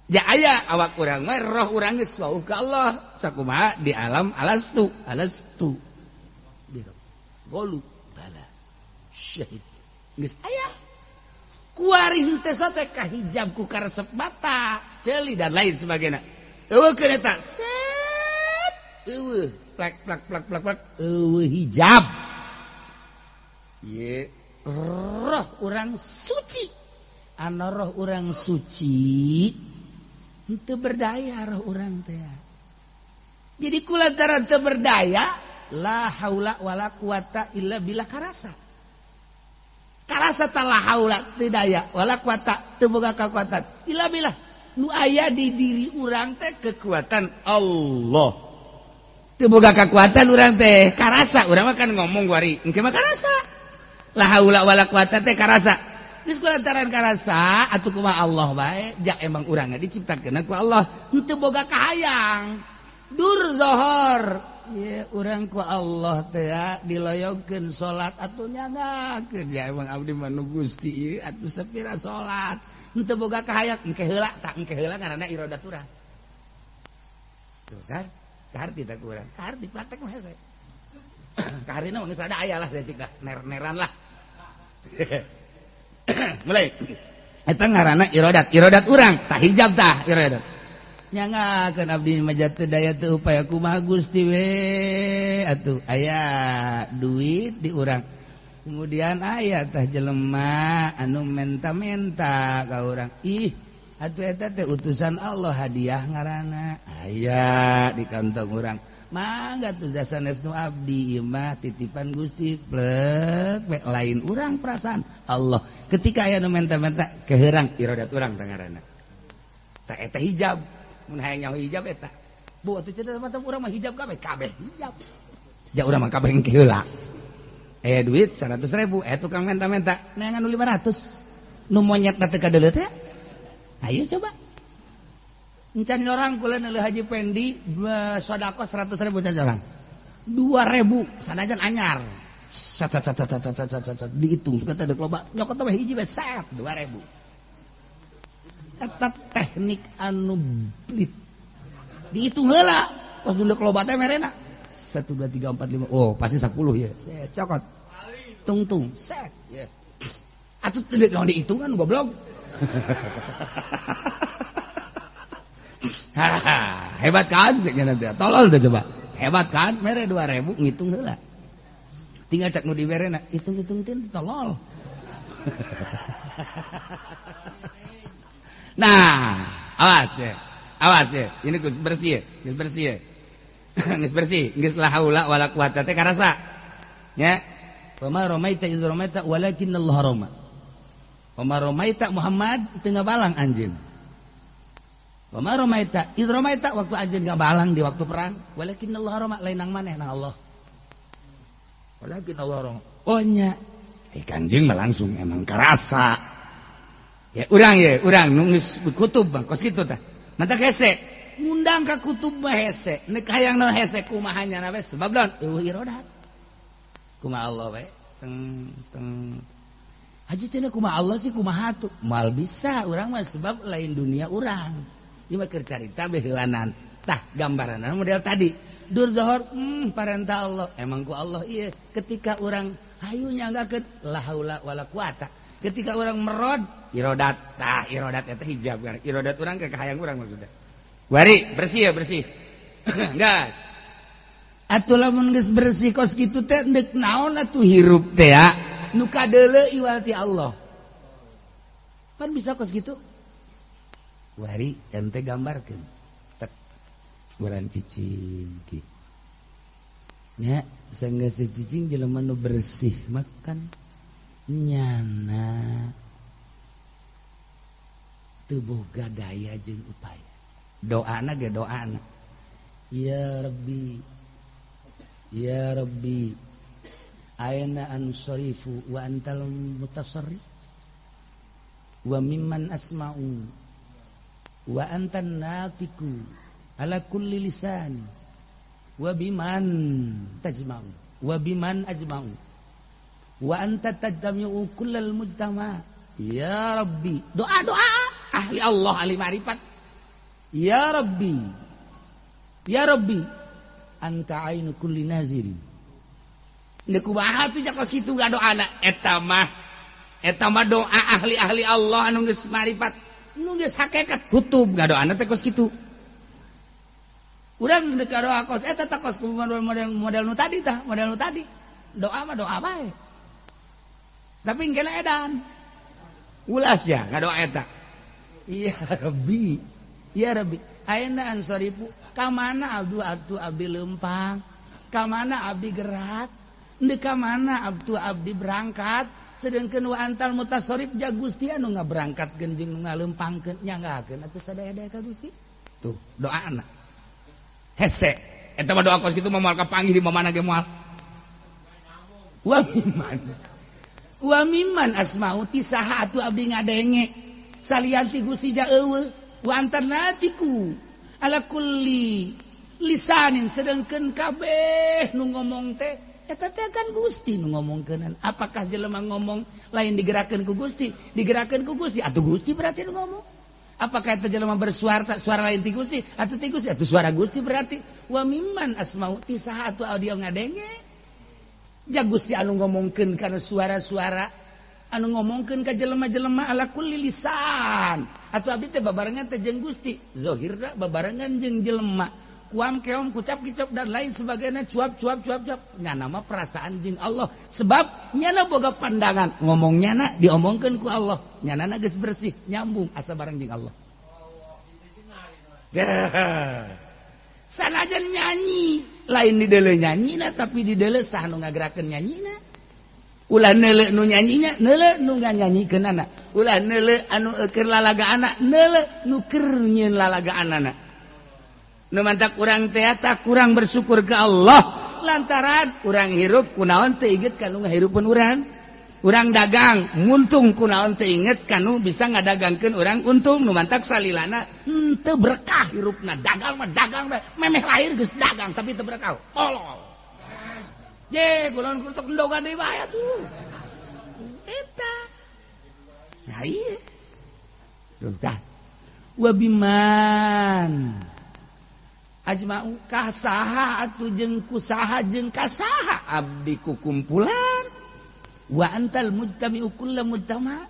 Ja aya awak urang mah roh urang geus wauh ka Allah sakumaha di alam alastu alastu. Golu bala syahid. Geus aya. Kuari henteu sote kahijab ku karesep mata, ceuli dan lain sebagainya. Eueuh keun eta. Set. Eueuh, plak plak plak plak plak, eueuh hijab. Ye, roh urang suci. Ana roh urang suci henteu berdaya roh urang teh. Jadi kulantaran teu berdaya, la haula wala quwata illa billah karasa. Karasa ta la haula teu daya, wala quwata teu boga kakuatan illa billah. Nu aya di diri urang teh kekuatan Allah. Teu boga kakuatan urang teh karasa, urang mah kan ngomong wari, engke mah karasa. La haula wala quwata teh karasa. Geus kulantaran karasa atuh kumaha Allah bae, ja emang urang diciptakeun ku Allah, henteu boga kahayang. Dur zohor. Ye urang ku Allah teh diloyogkeun salat atuh nyangakeun ya emang abdi mah nu Gusti ieu atuh sapira salat. Henteu boga kahayang engke heula tak engke heula ngaranna iradat urang. Tuh kan? Kaharti tak urang. Kaharti praktek mah hese. Kahartina mah geus rada aya lah saeutik dah, ner-neran lah. Mulai. Eta ngaranna iradat, iradat urang, tah hijab tah iradat. Nyangakeun abdi mah jatuh daya teu upaya kumaha Gusti we atuh aya duit di urang. Kemudian aya tah jelema anu menta-menta ka urang. Ih, atuh eta teh utusan Allah hadiah ngaranna. Aya di kantong urang. Mangga tuh sanes nu abdi ieu mah titipan Gusti plek we lain urang perasaan Allah. Ketika aya nu menta-menta keherang iradat urang teh ngaranna. Tah eta hijab. Mun hayang nyaho hijab eta. Bu atuh cenah mah urang mah hijab kabeh, kabeh hijab. Ja urang mah kabeh engke heula. Aya duit 100.000, aya tukang menta-menta neangan nu 500. Nu monyet teh kadeuleu teh. Ayo coba. Encan orang kula neuleuh Haji Pendi sedekah 100.000 encan orang. 2.000 sanajan anyar. Sat sat sat sat sat sat sat dihitung suka teh deuk loba nyokot teh hiji we set 2.000. Eta teknik anu blit. Dihitung heula pas deuk loba teh merena. 1 2 3 4 5. Oh, pasti 10 ya. Set cokot. Tungtung set ya. Atuh teu naon dihitungan goblok. Hebat kan tolol udah coba. Hebat kan mere 2.000 ngitung heula. Tinggal cek nu diberena, hitung-hitung teh tolol. Nah, awas ya. Awas ya. Ini geus bersih ya, geus bersih ya. Geus bersih, geus la haula wala quwata teh karasa. Nya. Wa ma ramaita iz ramaita walakin Allah rama. Wa ma ramaita Muhammad teu ngabalang anjeun. Wa ma ramaita iz ramaita waktu anjeun ngabalang di waktu perang, walakin Allah rama lain nang maneh nang Allah. Walakin Allah rama. Oh nya. Eh kanjeng mah langsung emang karasa. Ya urang nu geus kutub mah kos kitu tah. Mantak hese, ngundang ka kutub mah hese, nek hayang naon hese kumaha nya we sebab naon eueuh iradat. Kumaha Allah we teng teng haji cenah kumaha Allah sih kumaha tuh moal bisa urang mah sebab lain dunia urang. Ieu mah keur carita beheulanan. Tah gambaranna model tadi. Dur zohor parentah Allah. Emang ku Allah ieu ketika urang hayu nyanggakeun la haula wala quwata. Ketika urang merod irodat. Tah irodat eta hijab kan. Irodat urang ke kahayang urang maksudna. Wari bersih ya bersih. Gas. Atuh lamun geus bersih kos kitu teh deuk naon atuh hirup teh ya. Nu kadeuleu iwal ti Allah. Pan bisa kos kitu. Wari ente gambarkeun. Tek urang cicing ki. Nya sanggeus cicing jelema nu bersih makan nyana teu boga daya jeung upaya. Doana ge doana. Ya Rabbi, ya Rabbi, aina ansarifu wa antal mutasarrif wa mimman asma'u wa antan natiku ala kulli lisan wa biman tajma'u wa biman ajma'u wa anta tajtami'u kullal mujtama. Ya Rabbi, doa-doa ahli Allah, ahli ma'rifat. Ya Rabbi, ya Rabbi, anta ainu kulli nazirin. Nek kumaha tuh jakos kitu gadoana eta mah Eta mah doa ahli-ahli Allah anu geus marifat, nu geus hakikat kutub ngadoana teh kos kitu. Urang deuk doa kos eta teh kos model nu tadi tah, model nu tadi. Doa mah doa bae. Tapi engkena edan. Ulas ya ngadoa eta. Ya Rabbi, ya Rabbi, ayeuna ansoripu ka mana abdu atuh abdi leumpang, ka mana abdi gerak, deuk ka mana abdu abdi berangkat, sedengkeun wa antal mutasarrif ja Gusti anu ngaberangkatkeun jeung nu ngaleumpangkeun nyanggakeun atuh sadaya-daya ka Gusti. Tuh, doana. Hese, eta mah doa kos kitu mah moal kapanggih di mana ge moal. Wa mimman. Wa mimman asma'u ti saha atuh abdi ngadenge. Salian ti Gusti ja eueuh wa antarnatiku ala kulli lisanin sedengkeun kabeh nu ngomong teh eta teh kan Gusti nu ngomongkeunan. Apakah jelema ngomong lain digerakkeun ku Gusti? Digerakkeun ku Gusti atuh Gusti berarti nu ngomong. Apakah eta jelema bersuara suara lain ti Gusti atuh ti Gusti atuh suara Gusti berarti. Wa mimman asma'u ti saha atuh audio ngadenge ja Gusti anu ngomongkeun kana suara-suara anu ngomongkeun ka jelema-jelema ala kulli lisan atuh abdi teh babarengan teh jeung Gusti zahirna babarengan jeung jelema kuam keom kucap kicop dan lain sebagainya cuap cuap cuap cuap nyana mah perasaan jeung Allah sebab nyana boga pandangan ngomong nyana diomongkeun ku Allah nyana geus bersih nyambung asa bareng jeung Allah. Sanajan nyanyi lain di deuleu nyanyina tapi di deuleu saha nu ngagerakeun nyanyina. Ulah neuleu nu nyanyinya, neuleu nu nganyanyikeunana. Ulah neuleu anu keur lalagaanna, neuleu nu keur nyieun lalagaanana. Nu mantak urang teh eta kurang bersyukur ke Allah lantaran urang hirup kunaon teu inget ka nu ngahirupeun urang. Urang dagang nguntung kunaon teu inget ka nu bisa ngadagangkeun urang untung. Nu mantak salilana henteu berkah hirupna, dagang mah dagang bae, memeh lahir geus dagang tapi teu berkah. Tolol. Je, kulon kutuk endogan deui bae atuh. Eta. Nah ieu. Duh. Wa biman ajma'u kasaha atuh jeung kusaha jeung kasaha abdi kukumpulan wa antal mujtami'u kullu mujtama.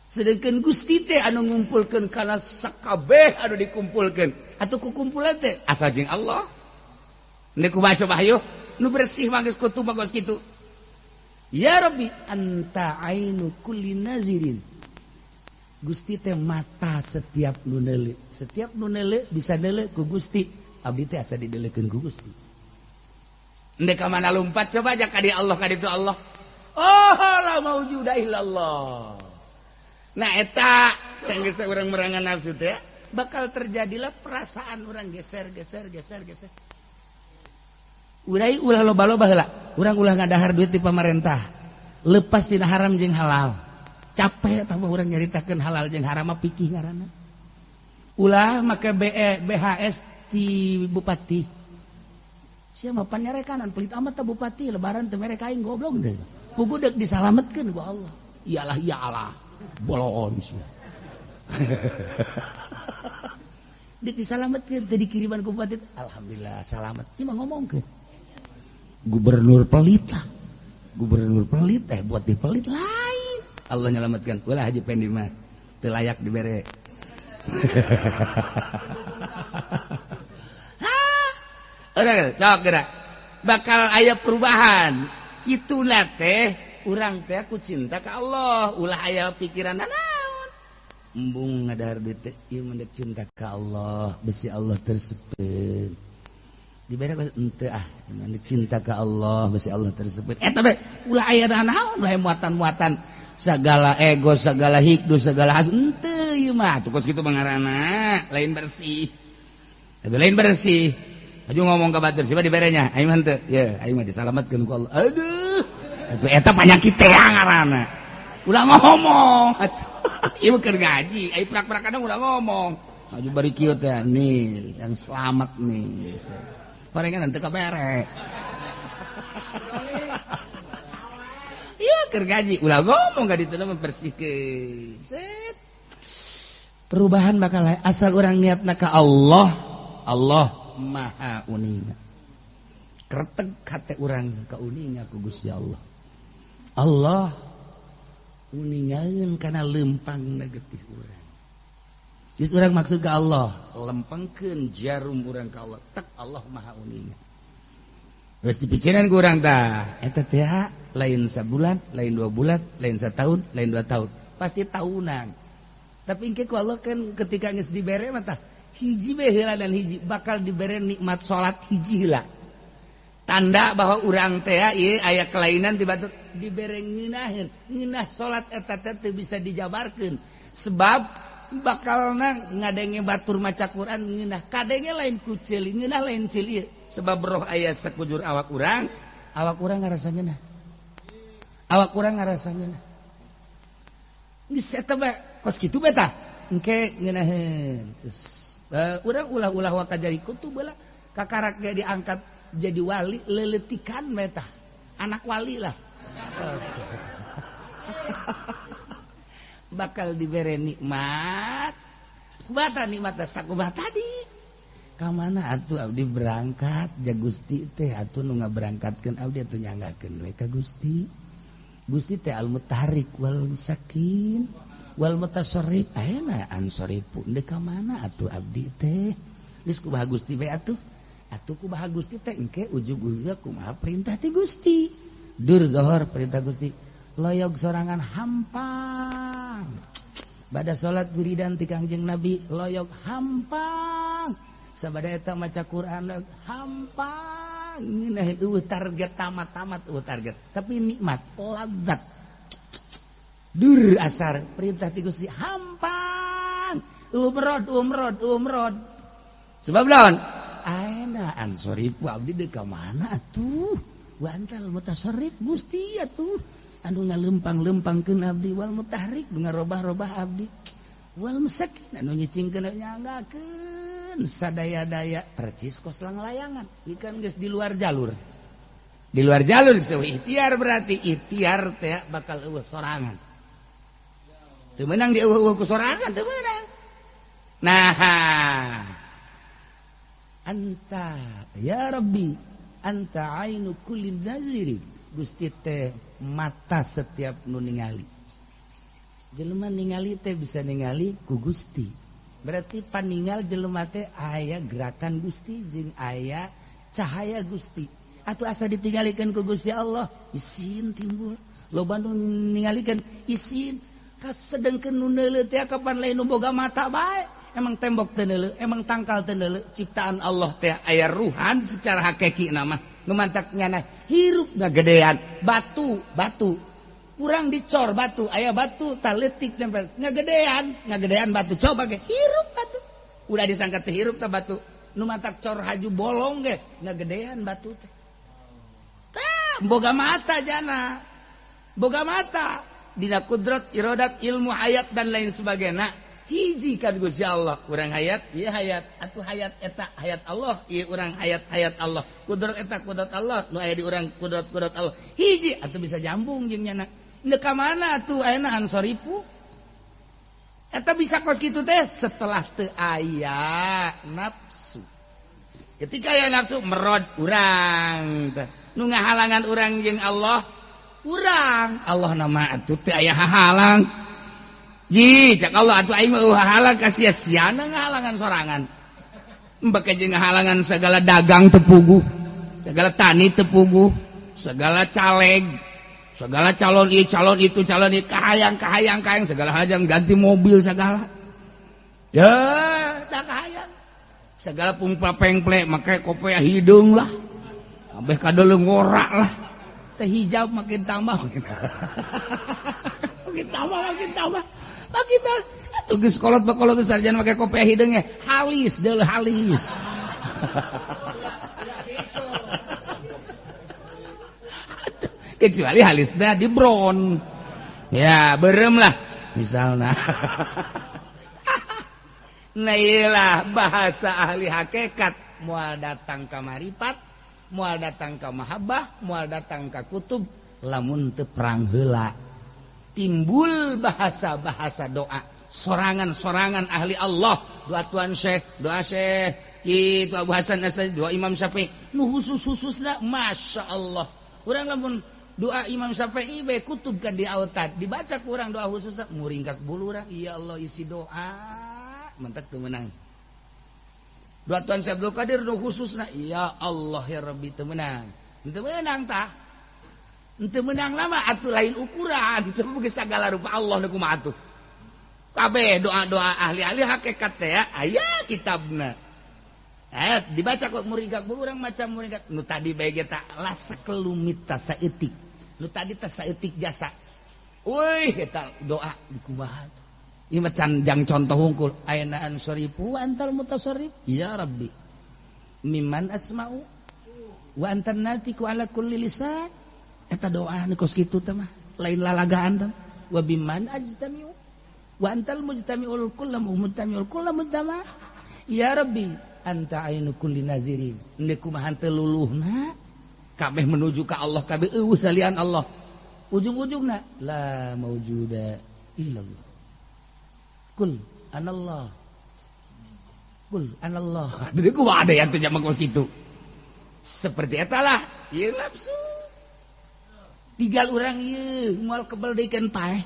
Sedengkeun Gusti teh anu ngumpulkeun kana sakabeh anu dikumpulkeun atuh kukumpulan teh asa jeung Allah. Neuk kumaha coba hayu nu bersih mah geus kutu mah geus kitu. Ya Rabbi anta ainu kulli nazirin. Gusti teh mata setiap nu neuleuh. Setiap nu neuleuh bisa neuleuh ku Gusti. Abdi teh asa dideleukeun ku Gusti. Endek ka mana lumpat coba aja ka di Allah ka ditu Allah. Oh la maujuda illallah. Nah eta sanggeus urang merangan nafsu teh bakal terjadilah perasaan urang geser geser geser geser. Urai ulah loba-loba heula. Urang ulah ngadahar duit di pamarentah. Lepas tina haram jeung halal. Capek tah urang nyaritakeun halal jeung haram mah pikih ngaranna. Ulah make BE BHS ti bupati. Sia mah panyarekanan pelit amat tah bupati lebaran teu mere ka aing goblok teh. Puguh deuk disalametkeun ku Allah. Iyalah iyalah. Bolon sia. Deuk disalametkeun teu dikiriman ku bupati. Alhamdulillah salamet. Ieu mah ngomongkeun. Gubernur pelit lah. Gubernur pelit buat dipelit lain. Allah nyelamatkan. Ulah Haji Pendi mah teu layak dibere. Udah, sok gerak. Bakal aya perubahan. Kituna teh urang teh ku cinta ka Allah, ulah aya pikiran naon. Embung ngadahar duit teh ieu mah cinta ka Allah, besi Allah tersepeun. Dibere ente ah cinta ka Allah besi Allah tersebut eta bae ulah aya naon ulah muatan-muatan segala ego segala hikdu segala has ente ieu mah atuh kos kitu mangarana lain bersih atuh lain bersih aju ngomong ka batur siapa diberenya aing mah henteu ye aing mah disalametkeun ku Allah aduh atuh eta panyakit teh ngaranna ulah ngomong atuh ieu keur ngaji aing prak-prakan ulah ngomong aju bari kieu teh nih yang selamat nih palingan nanti kabere. Iya keur gaji ulah ngomong ka ditu membersihkeun. Set. Perubahan bakal asal urang niatna ka Allah, Allah Maha Uninga. Kreteg hate urang ka uninga ku Gusti Allah. Allah Uningaeun kana lempangna getih urang. Geus urang maksud ka Allah, lempengkeun jarum urang ka Allah. Tek Allah Maha Uninga. Geus dipikiran ku urang tah, eta teh lain sabulan, lain 2 bulan, lain satahun, lain 2 tahun. Pasti tahunan. Tapi engke ku Allah kan ketika geus dibere mah tah hiji we heula dan hiji bakal dibere nikmat salat hiji heula. Tanda bahwa urang teh ieu aya kelainan ti batur dibere ngeunaheun. Ngeunah salat eta teh teu bisa dijabarkeun. Sebab bakalna ngadenge batur maca Quran ngeunah kadenge lain ku ceuli, ngeunah lain ceuli ieu. Sebab roh aya sakujur awak urang ngarasa ngeunah. Awak urang ngarasa ngeunah. Geus eta bae kos kitu bae tah. Engke ngeunaheun. Terus urang ulah-ulah waka jadi kutub heula kakarak ge diangkat jadi wali leletikan bae tah. Anak wali lah. Bakal dibere nikmat. Bata nikmat sakumaha tadi. Ka mana atuh abdi berangkat ja Gusti teh atuh nu ngaberangkatkeun abdi atuh nyanggakeun we ka Gusti. Gusti teh al mutaharrik wal musakin wal mutasarrif ayeuna ansorifu deuk ka mana atuh abdi teh. Geus kumaha Gusti we atuh. Atuh kumaha Gusti teh engke ujug-ujug kumaha perintah ti Gusti. Dur zohor perintah Gusti. Loyog sorangan hampang. Bada salat wiridan ti Kangjeng Nabi loyog hampang. Sabada eta maca Quran hampang ngeunah eueuh target tamat-tamat eueuh target tapi nikmat ladzat dur asar perintah ti Gusti hampang umrod umrod umrod sebab naon aena ansorifu abdi deuk ka mana atuh wa antal mutasarrif Gusti atuh anu ngalempang-lempangkeun abdi wal mutahrik nu ngarobah-robah abdi wal musakin anu nyicingkeun nyanggakeun sadaya-daya percis kos langlayangan ikan geus di luar jalur. Di luar jalur geus ikhtiar berarti ikhtiar teh bakal eueuh sorangan. Teu meunang dieueuh-eueuh ku sorangan teu meunang. Nah, anta ya Rabbi anta ainu kulli naziri. Gusti teh mata setiap nu ningali. Jelema ningali teh bisa ningali ku Gusti. Berarti paningal jelema teh aya gerakan Gusti jeung aya cahaya Gusti. Atuh asa ditinggalikeun ku Gusti Allah, isin timbul. Loba nu ningalikeun isin, kasedengkeun nu neuleuh teh kapan lain nu boga mata bae. Emang tembok teu neuleuh, emang tangkal teu neuleuh, ciptaan Allah teh aya ruhan secara hakiki nama. Nu mantak nyana hirup ngagedean, batu, batu. Kurang dicor batu, aya batu taletik nempel ngagedean, ngagedean batu coba ge hirup batu. Udah disangka teh hirup teh batu. Nu matak cor haju bolong ge ngagedean batu teh. Tah, boga mata jana. Boga mata dina kudrat, iradat, ilmu, hayat dan lain sebagainya. Hiji kan Gusti Allah, urang hayat, ieu hayat, atuh hayat eta hayat Allah, ieu urang hayat hayat Allah. Kudrat eta kudrat Allah, nu aya di urang kudrat kudrat Allah. Hiji atuh bisa jambung jeung nyana. Ndek ka mana atuh ayeuna ansorifu? Eta bisa kos kitu teh setelah teu aya nafsu. Ketika aya nafsu merod urang teh. Nu ngahalangan urang jeung Allah, urang. Allah nama atuh teu aya hahalang. Ji, cak Allah atuh aing mah eueuh hahalang ka sia-siana ngahalangan sorangan. Bake jeung ngahalangan segala dagang teu puguh, segala tani teu puguh, segala caleg, segala calon ieu calon itu calon ieu kahayang kahayang kahayang segala hajang ganti mobil segala. Ya, tak kahayang. Segala pungpa pengple make kopea hidung lah. Ambeh kadeuleu ngorak lah. Teh hijab makin tambah makin tambah makin tambah. Makin tambah. Atuh geus kolot bakolot sarjana make kopea hideungnya halis deuleu halis. Kecuali halisnya di brown ya berem lah misalnya. Nah iyalah bahasa ahli hakikat moal datang ka marifat, moal datang ka mahabbah, moal datang ka kutub lamun teu perang heula. Timbul bahasa-bahasa doa, sorangan-sorangan ahli Allah, doa Tuan Syekh, doa Syekh, itu Abu Hasan Asy'ari, doa Imam Syafi'i, nu khusus-khususna Masya Allah. Urang lamun Doa Imam Syafi'i bae kutub kan di Autad dibaca kurang doa khusus muringkat bulu urang. Ya Allah, isi doa mentak teu meunang. Doa Tuan Syekh Abdul Qadir doa khususna, ya Allah ya Rabbi, teu meunang. Teu meunang tah. Teu meunang lama atuh, lain ukuran sebab geus sagala rupa Allah nu kumaha atuh. Kabeh doa-doa ahli-ahli hakikat teh aya kitabna. Dibaca kok muringkak bulu urang, macam muringkak nu tadi bae ge tak lasakelumit ta saeutik. Nu tadi teh saeutik jasa. Wih, eta doa dikumaha. Ieu mah can jang contoh hungkul. Aina ansarifu wa antal mutasarrif. Ya Rabbi. Mimman asma'u wa antan natiku ala kulli lisan. Eta doa nu kos kitu teh mah, lain lalagaan teh. Wa bimman ajtami'u wa antal mujtami'ul kullu mujtami'ul kullu mujtama. Ya Rabbi, anta ainu kulli nazirin. Endek kumaha teu luluhna? Kabeh menuju ka Allah, kabeh eueuh salian Allah. Ujung-ujungna la maujuda illallah. Kul anallah. Kul anallah. Jadi kumaha ada yang teu zaman kos kitu. Seperti eta lah, ieu nafsu. Tinggal urang ieu moal kebel deui kan paeh.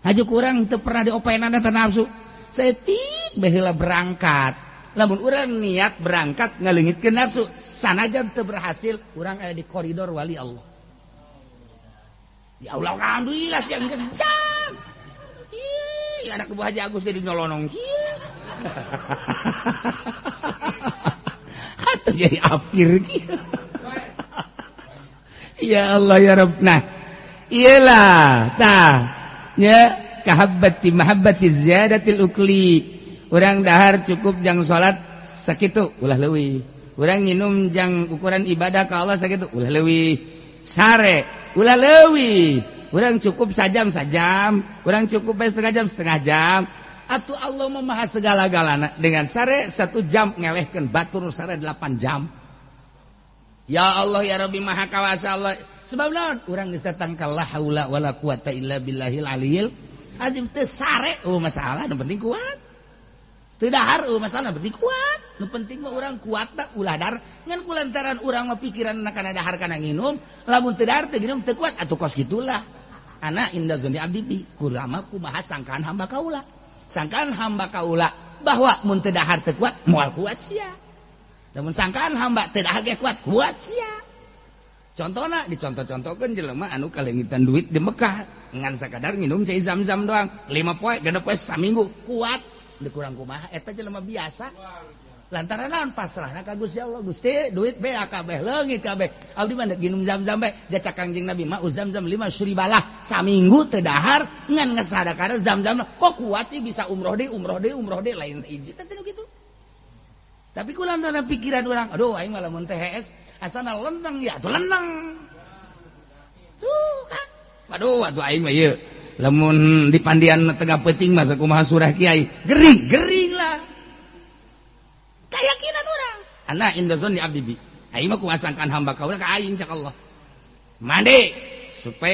Haju kurang teu pernah diopenan eta nafsu. Saeutik bae heula berangkat. Lamun urang niat berangkat ngaleungitkeun nafsu, sanajan teu berhasil, urang aya di koridor wali Allah. Ya Allah, alhamdulillah siang geus jang. Ih, anak Bu Haji Agus jadi nyolonong kieu. Atuh jadi apir kieu. Ya Allah ya Rabb. Nah, iyalah tah nya kahabbati mahabbati ziyadatil ukli. Urang dahar cukup jang salat sakitu ulah leuwih. Urang nginum jang ukuran ibadah ka Allah sakitu ulah leuwih. Sare ulah leuwih. Urang cukup sajam sajam, urang cukup bae setengah jam setengah jam. Atuh Allah mah maha segala-galana. Dengan sare 1 jam ngelehkeun batur sare 8 jam. Ya Allah ya Rabbi, maha kawasa Allah. Sebab naon? Urang geus datang ka la haula wala quwata illa billahil aliyil azim. Teu sare oh masalah, nu penting kuat. Teu dahar oh masalah, nu penting kuat. Nu penting mah urang kuat tak ulah dar. Ngan kulantaran urang mah pikiran kana dahar kana nginum, lamun teu dahar teu nginum teu kuat atuh kos kitulah. Ana inda zonni abdi bi kurama kumaha sangkaan hamba kaula. Sangkaan hamba kaula bahwa mun teu dahar teu kuat moal kuat sia. Lamun sangkaan hamba teu dahar ge kuat, kuat sia. Contohna dicontoh-contohkeun jelema anu kaleungitan duit di Mekah ngan sakadar nginum cai zam-zam doang 5 poe 6 poe saminggu kuat. Dikurang kumaha eta jelema biasa. Lantaran naon pasrahna ka Gusti Allah. Gusti duit bae kabeh leungit kabeh. Abdi mah nginum zam-zam bae jacak Kangjeng Nabi mah zam-zam 5 suribalah saminggu teu dahar ngan ngesadakana zam-zam kok kuat sih bisa umroh deui umroh deui umroh deui lain hiji teh nu kitu. Tapi ku lantaran pikiran urang aduh aing mah lamun teh hees asana lenteng ya atuh lenteng. Tuh kan. Waduh atuh aing mah ieu lamun di pandian tengah peuting mah sakumaha surah kiai gering gering lah. Keyakinan urang ana inda zonni abdi bi aing mah kumaha sangkaan hamba kaula ka aing cak Allah. Mandi supaya